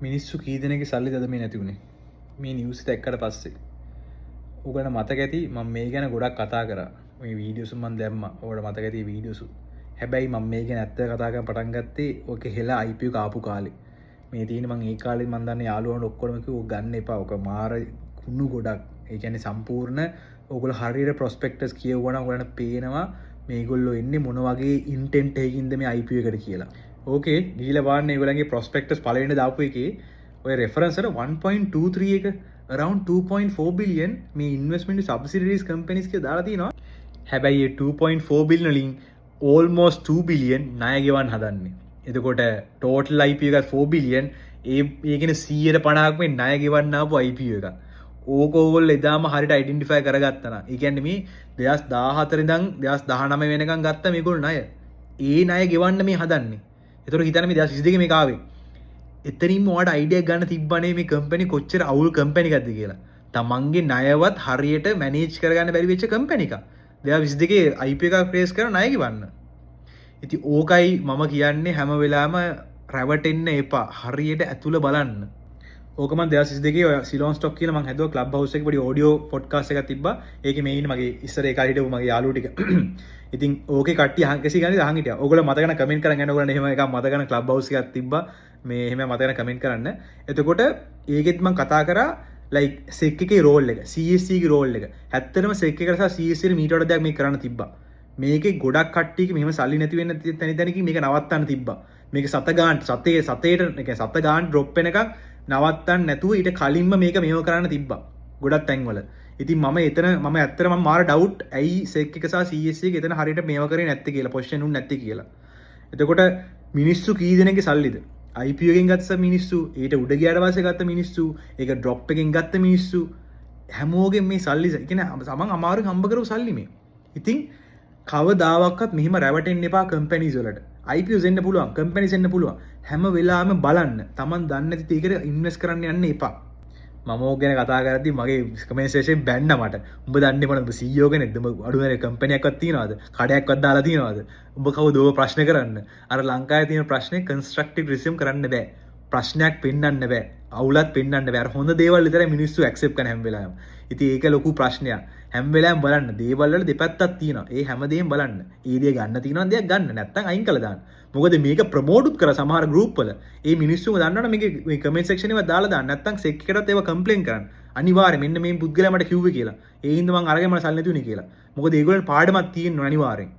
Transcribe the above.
මිනිස්සු කී දෙනෙක්ගේ සල්ලිද අද මේ නැති වුනේ මේ නිවුස් දැක්කට පස්සේ? ඔයගොල්ලන්ට මතක ඇති මම මේ ගැන ගොඩක් කතා කරා. මේ වීඩියෝස් මම දැම්මා. ඔයාලට මතක ඇති වීඩියෝස්. හැබැයි මම මේ ගැන ඇත්ත කතා කරන්න පටන් ගත්තේ ඔක හෙලා IPO එක ආපු කාලේ. මේ තියෙන මං ඒ කාලේ මං දන්නේ යාළුවන්ට ඔක්කොටම කිව්වා ඔක ගන්න එපා. ඔක මාර කුණු ගොඩක්. ඒ කියන්නේ සම්පූර්ණ ඔයගොල්ලෝ හරියට ප්‍රොස්පෙක්ටස් කියවුවා නම් ඔයගොල්ලන්ට පේනවා මේගොල්ලෝ එන්නේ මොන වගේ ඉන්ටෙන්ට් එකකින්ද මේ IPO එකට කියලා. ඕකේ ගිහිල්ලා බලන්න ඒගොල්ලන්ගේ ප්‍රොස්පෙක්ටස් පළවෙනි දාපු එකේ ඔය රෙෆරන්ස් එක 1.23 එක around 2.4 billion මේ ඉන්වෙස්ට්මන්ට් සබ්සිඩියරිස් කම්පැනිස් කියලා දාලා තියෙනවා. හැබැයි ඒ 2.4 බිලියන් වලින් almost 2 billion ණය ගෙවන්න හදන්නේ. එතකොට ටෝටල් IPO එකත් 4 බිලියන්, ඒ ඒ කියන්නේ 150ක් මේ ණය ගෙවන්න ආපු IPO එකක්. ඕක ඕගොල්ලෝ එදාම හරියට අයිඩෙන්ටිෆයි කරගත්තා නම්, ඒ කියන්නේ මේ 2014 ඉඳන් 2019 වෙනකන් ගත්ත මේගොල්ලෝ ණය. ඒ ණය ගෙවන්න මේ හදන්නේ. ඒතකොට හිතන්න මේ 2022 මේක ආවේ. එතනින්ම ඔයාලට අයිඩියා එකක් ගන්න තිබ්බනේ මේ කම්පැනි කොච්චර අවුල් කම්පැනි එකක්ද කියලා. තමන්ගේ ණයවත් හරියට මැනේජ් කරගන්න බැරි වෙච්ච කම්පැනි එකක්. 2022 IPO එකක් රේස් කරලා ණය ගෙවන්න. ඉතින් ඕකයි මම කියන්නේ, හැම වෙලාවෙම රැවටෙන්න එපා. හරියට ඇතුළ බලන්න. ඕක මම 2022 ඔය සිලෝන් ස්ටොක් කියලා මං හැදුවා ක්ලබ් හවුස් එකේ පොඩි ඔඩියෝ පොඩ්කාස්ට් එකක් තිබ්බා. ඒකේ මේ ඉන්නේ මගේ ඉස්සර ඒ කාලේ හිටපු මගේ යාළුවෝ ටික. ඉතින් ඕකේ කට්ටිය අහන් කිසි ගානේ අහන් හිටියා. ඕගොල්ලෝ මතක නම් කමෙන්ට් කරන් යන්න. ඕගොල්ලන් එහෙම එකක් මතක නම් ක්ලබ් හවුස් එකක් තිබ්බා. මේ එහෙම මතක නම් කමෙන්ට් කරන්න. එතකොට ඒකෙත් මං කතා කරා ලයික් සෙක් එකේ රෝල් එක, CSE ගේ රෝල් එක. ඇත්තටම සෙක් එකට සහ CSE එකට මීට වඩා දෙයක් මේක කරන්න තිබ්බා. මේකේ ගොඩක් කට්ටියක මෙහෙම සල්ලි නැති වෙන්න තැනි තැනකින් මේක නවත්තන්න තිබ්බා. මේක සත ගානට සතේ සතේට, ඒ කියන්නේ සත ගානට ඩ්‍රොප් වෙනකන් නවත්තන්න නැතුව ඊට කලින්ම මේක මෙහෙම කරන්න තිබ්බා ගොඩක් තැන්වල. ඉතින් මම එතන මම ඇත්තටම මම මාර ඩවුට් ඇයි සෙක් එක සහ CSE එක එතන හරියට මේව කරේ නැත්තේ කියලා, පොසිෂන් උන්නේ නැත්තේ කියලා. එතකොට මිනිස්සු කී දෙනෙක්ගේ සල්ලිද? IPO එකෙන් ගත්ත මිනිස්සු, ඊට උඩ ගියාට පස්සේ ගත්ත මිනිස්සු, ඒක ඩ්‍රොප් එකෙන් ගත්ත මිනිස්සු, හැමෝගෙම මේ සල්ලි, ඒ කියන්නේ තමන් අමාරුවෙන් හම්බ කරපු සල්ලි මේ. ඉතින් කවදාවත් මෙහෙම රැවටෙන්න එපා කම්පැනිස් වලට. IPOs එන්න පුළුවන්, කම්පැනිස් එන්න පුළුවන්. හැම වෙලාවෙම බලන්න. තමන් දන්නේ නැති දේකට ඉන්වෙස්ට් කරන්න යන්න එපා. මම ඕක ගැන කතා කරද්දි මගේ කමෙන්ට් සෙක්ෂන් බැන්න මට. උඹ දන්නේ මොනවද? උඹ CEO කෙනෙක්ද? උඹ අඩු ගානේ කම්පැනි එකක්වත් තියනවද? කඩයක්වත් දාලා තියනවද? උඹ කවුද ඔය ප්‍රශ්න කරන්න? අර ලංකාවේ තියෙන ප්‍රශ්නේ කන්ස්ට්‍රක්ටිව් ක්‍රිටිසිසම් කරන්න බෑ. ප්‍රශ්නයක් පෙන්වන්න බෑ. අවුලත් පෙන්වන්න බෑ. අර හොඳ දේවල් විතරයි මිනිස්සු ඇක්සෙප්ට් කරන හැම වෙලාවෙම. ඉතින් ඒක ලොකු ප්‍රශ්නයක්. හැම වෙලාවෙම බලන්න දේවල් වල දෙපැත්තක් තියෙනවා. ඒ හැමදේම බලන්න. ඒ දේ ගන්න තියෙනවා දෙයක් ගන්න. නැත්තම් අයින් කළා දාන්න. මොකද මේක ප්‍රමෝටුත් කරා සමහර ගෲප් වල. ඒ මිනිස්සුම දන්නවනේ මේක මේ කමෙන්ට් සෙක්ෂන් එකේ දාලා දාන්න. නැත්තම් සෙක් එකටත් ඒවා කම්ප්ලේන් කරන්න. අනිවාර්යයෙන් මෙන්න මේ පුද්ගලයා මට කිව්වේ කියලා. ඒ හින්දා මං අරගෙන මට සල්ලි නැති වුණේ කියලා. මොකද ඒගොල්ලන් පාඩමක් තියෙනවා අනිවාර්යෙන්.